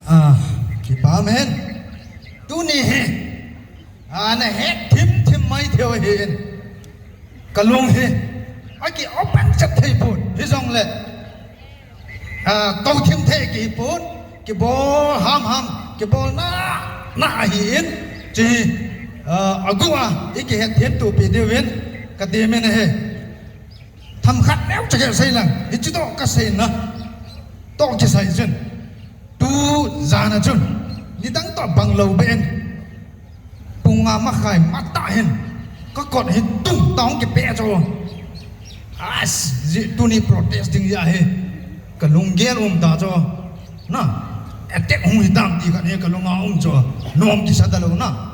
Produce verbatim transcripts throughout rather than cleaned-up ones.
Ah, kipa men. Tuni hi. Ah, na het thim thim mai thei hin. Ka lung hi. A ki open chat thei pon. Hi jong le. Ah, to thim thei ki pon. Ki bol ham ham. Ki bol na na ahi in. Chi. Ah, agu a. I ki het thim tu pi diu in. Ka ti men hi. Themkhat neo cha ka sei lang, hichi toh ka sei na. Toh kisai chun. Tu jan a chun. Nidang toh bang lou ben. Pung nga makhai mata hin. Ka kot hi tung tong kipe cho. As, ji tuni protest ding ja hi. Ka lunggel um ta cho. Na. Attack hung hi tam ti khat hi ka lung a um cho. Nom kisa ta lou na.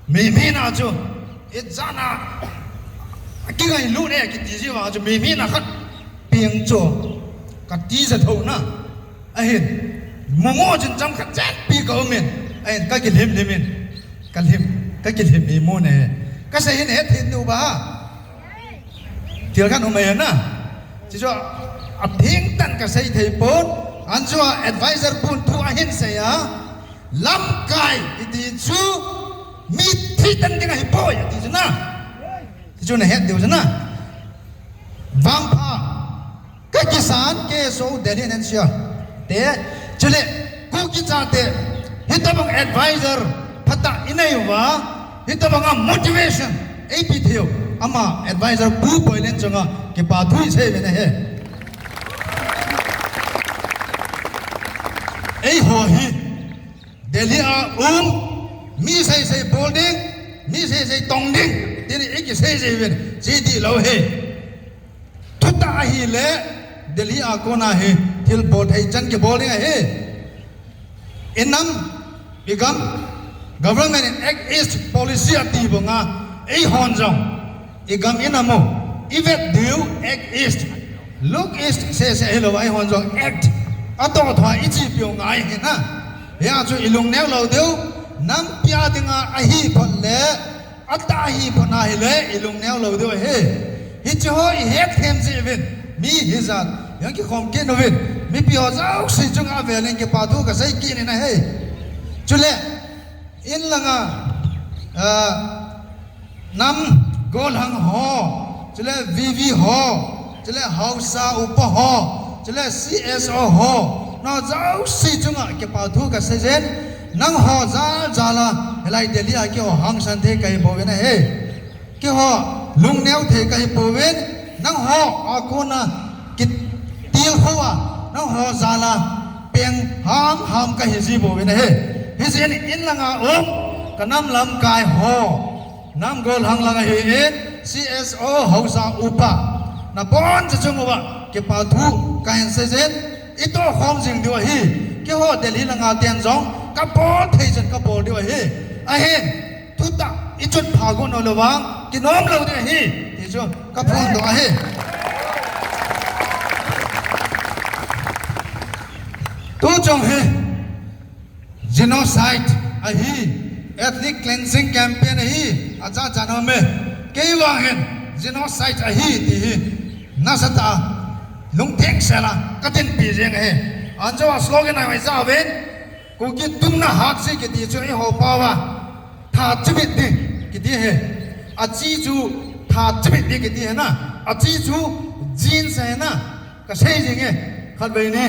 Mi, mi na chu, i jana, a kingailut e, kiti ji vang chu, mi, mi na khat, piang chu, ka ti ja tho na, ahin, mo mo chin chang khat chen pi ka um in, ahin, ka kilhim hlim in, ka lhim, ka kilhim mi mo ne, ka sei hin het hin nu ba, thil khat um e na, chi chu, a phing tan ka sei thei pon, an chu a advisor pun thu ahin sei a, Lamkai iti chu mi thi tan ding ahi poi ati chu na. Ti chu na het diu chu na. Vangpha. Ka kisan K S O Delhi N C R. Te chule Kuki chate. Hitabang advisor phatah i nei uva. Hitabang a motivation. Ei pi thei u. Ama advisor Pu Poilen chunga kipa thu i sei ve na he. Eiho hi. Delhi a um, mi sei sei bol ding, mi sei sei tong ding, tini i ki sei sei ven, sei di lou he. Thutah ahi le, Delhi a kona hi, thil bol thei chan ki bol ding ahi. I nam, i gam, government in Act East policy ati banga, eihon jong. I gam i nam u, i vet diu, Act East. Look East, se se hilou, eihon jong act. Atoh thua i chi piu ngai hi na. Hia chu i lung neo lou diu, nampi a dinga ahi phot le, atah ahi phot na hi le, i lung neo lou diu ahi. Hichi ho i het them ji vin, mi hi jat, yang ki khom ki nu vin, mipi ho jao si chunga vel in kipa thu ka sei ki ni na he. Chule, in langa, ah, Nam golhang ho, chule V V ho, chule Haosa upa ho, chule C S O ho, nao jao si chunga kipa thu ka sei jin, nangho jal jal a, hilai Delhi a keiho hangsan thei kahi pouvin ahi. Keiho lungneo thei kahi pouvin, nangho a kona kitilkhou a, nangho jal a, peng ham ham kahi ji pouvin ahi. Hijeh in in langa um, ka nam lamkai ho. Nam golhang lang ahi in, C S O Haosa upa. Nabon chauva, kipa thu, kahin sei jin, itoh khom jing diu ahi. Keiho Delhi langa ten jong, kabol thei jin kabol diu ahi. Ahin, thutah, ichun pha got lou vang, kinom lou diu ahi. Ti chu, kaphon doh ahi. Tu chong hi, Genocide ahi, ethnic cleansing campaign ahi, acha cha nom e. Kei vang hin, genocide ahi, ti hi, nasatah a, lungtheng sel a, katin pi jeng ahi. Anjo a slogan a mai ja uvin, Kuki tumna hatsi kiti chu eiho pao a, tha chimit ding, kiti ahi. Achi chu, tha chimit ding, kiti ahi na. Achi chu, genes ahi na. Kasei jing e, khatvei ni,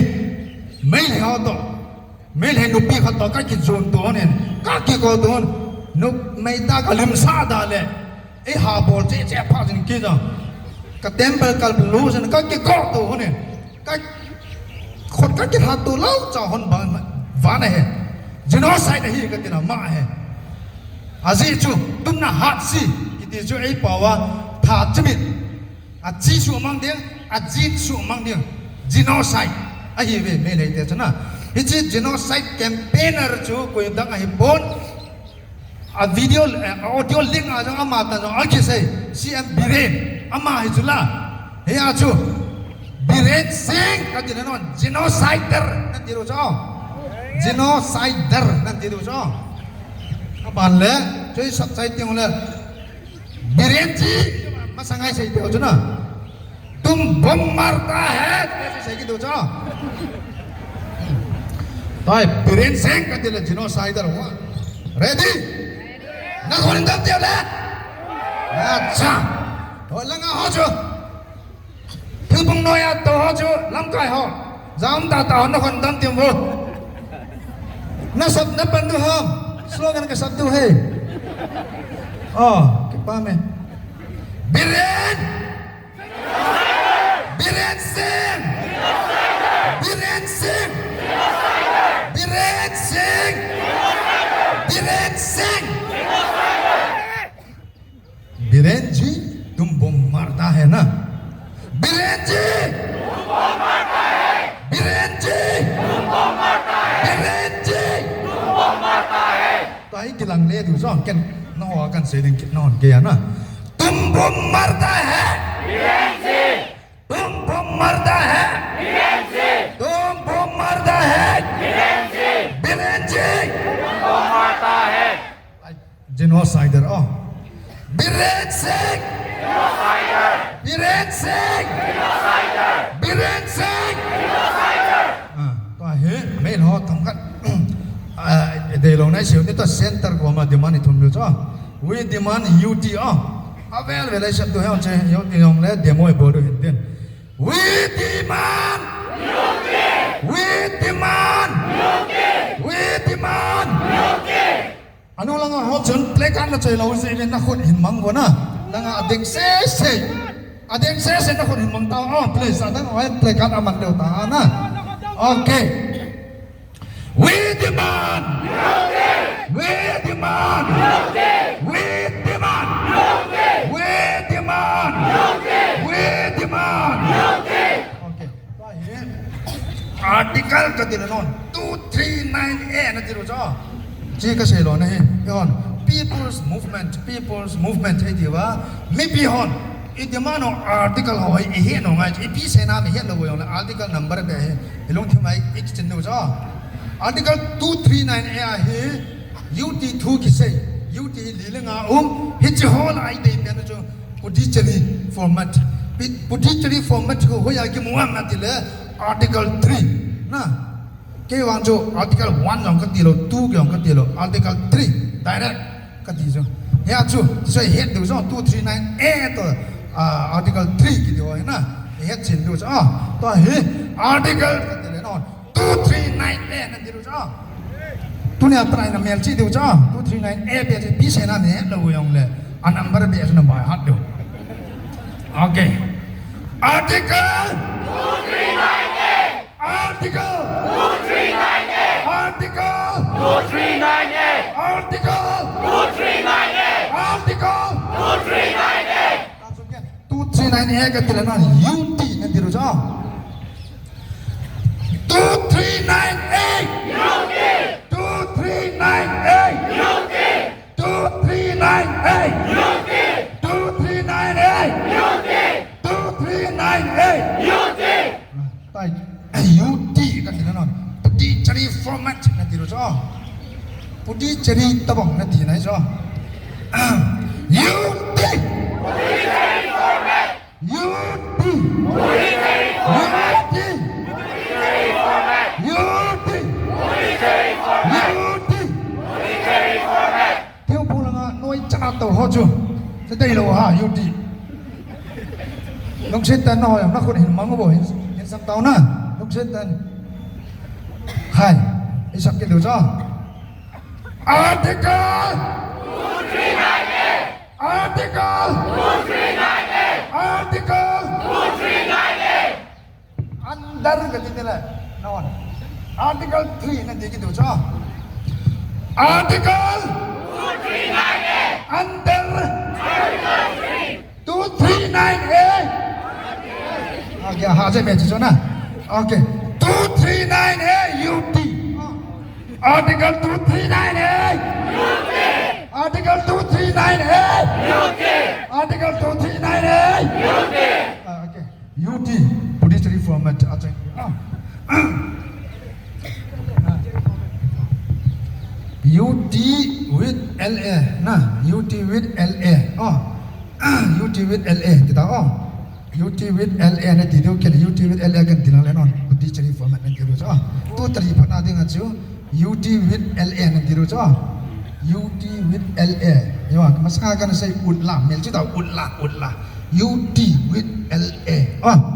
Meitei ho toh. Meitei nupi khat toh kakijon ton in, kakiko ton. Nu Meitei kalimsah da le. Eiha bol che che pha jin kija. Ka temple kal lu jin kakiko ton in. Ka khut kakilhat to lou cha hon bang vana he. Genocide ahi katina ma he. Ajeh chu tumna hatsi kiti chu eipao a tha chimit. Achi sumang ding, aji sumang ding. Genocide. Ahi ve Meitei te chuna. Hichi genocide campaigner chu koi dang ahi pon. A video, eh, a audio link a jong ama ta jong akisei. C M Biren. Ama hi chu la. Hia chu. Biren Singh. Kati na non. Genocider. Nanti ru cho. Genocider. Nanti ru cho. Kaban le. Chu sap sai ting le. Biren ji, masa ngai sei teo chu na. Tum bomb marta hai, sei ki tu cho. Tua hi Biren Singh kati le genocider ho. Ready? Nakhon dam diu le. Acha. Ho langa ho chu. Thilpung noiya tou ho chu lamkai ho. Jam tata ho nakhon dam diu vo. Nasap napan diu ham. Slogan kasap diu ahi. Oh, kipah e. Biren! Biren Singh! Biren Singh! Biren Singh! Biren Singh! Biren ji, तुम bomb मारता है ना? Biren ji! Biren ji! Biren ji! Tua hi kilang le diu chu, ken nangho kahin sei ding kit nahon kei a na. तुम bomb मारता है? तुम bomb मारता है? तुम बम मारता है? बिरेन जी! Genocider, oh. Biren Singh! Biren Singh! Biren Singh! Ah, tua hi, main ho themkhat. Ah, deilou nai seiu ni tua center koma demand i thum diu chu. We demand U T, oh. Avel vel a i sap diu hi, U T jong le demo i bol diu hin tin. We demand! We demand! We demand! Anung langa ho chun placard nachoi lou jeh in nakhut hin mang vo na. Langa ading sese. Ading sese nakhut hin mang tao. Oh, please, adang ho placard aman diu ta na. Okay. We demand! We demand! We demand! We demand! We demand! Okay. Article kati le non, two three nine A nati diu chu. Chi kasei lou na hi, hon, people's movement, people's movement hi ti uva, mipi hon, i demand u article ho hi, i het nau ngai, ipi seina mi het lou jong le, article number beh hi, i lungthim a i kichen diu chu. Article two three nine A a hi, U T thu kisei, U T hi li le nga um, hiche ho la i dei pen chu, Puducherry format. Pi-, Puducherry format ho, hoiya kimu ham nati le, Article three. Na, kei vang chu Article one jong kati lou, two jong kati lou, Article three, direct kati chu. Hia chu, so i het diu chu, two three nine A toh, ah, Article three kiti ho hi na, i het chen diu chu, ah, tua hi, Article kati le non, two three nine A nati diu chu. Tunia pat a i na melchih diu chu. Two three nine A beh chu ipi seina mi het lou jong le. A number beh chu na by heart diu. Okay. Article. Article. Article. Article. Two three nine A kati le non, U T nati diu chu. Two three nine A. U T. Two three nine A. U T. Two three nine A. U T. Two three nine A. U T. Two three nine A. U T. Tai, U T kati le non. Puducherry format nati diu chu. Puducherry tabang nati nai chu. U T. U T. U T. U T. U T. Thingphung langa noi chana tou ho chu. Sa dei lou ha, U T. Lungset tah in nangho jong nakhut hin mang uvo, hin, hin sam tao na. Lungset tah in. Hai. I sap kit diu chu. Article. Article. Article. Under kati tile. Non. Article three nati kit diu chu. Article. Under. Two three nine A. Okay, ha, je me chu na. Okay. Two three nine A U T. Article two three nine A. Article two three nine A. Article two three nine A. Ah, okay. U T, Puducherry format, ah, check. Ah. U T with L A, na, U T with L A. Oh. U T with L A, kita, oh. U T with L A, na, ti diu, ken U T with L A, ken ti na le non. Dictionary format nan ti diu chu. Totally phatna dinga chu U T with L A nan ti diu chu. U T with L A. Yo, masanga kana sei ut la, mel chu ta ut la, ut la. U T with L A. Ah.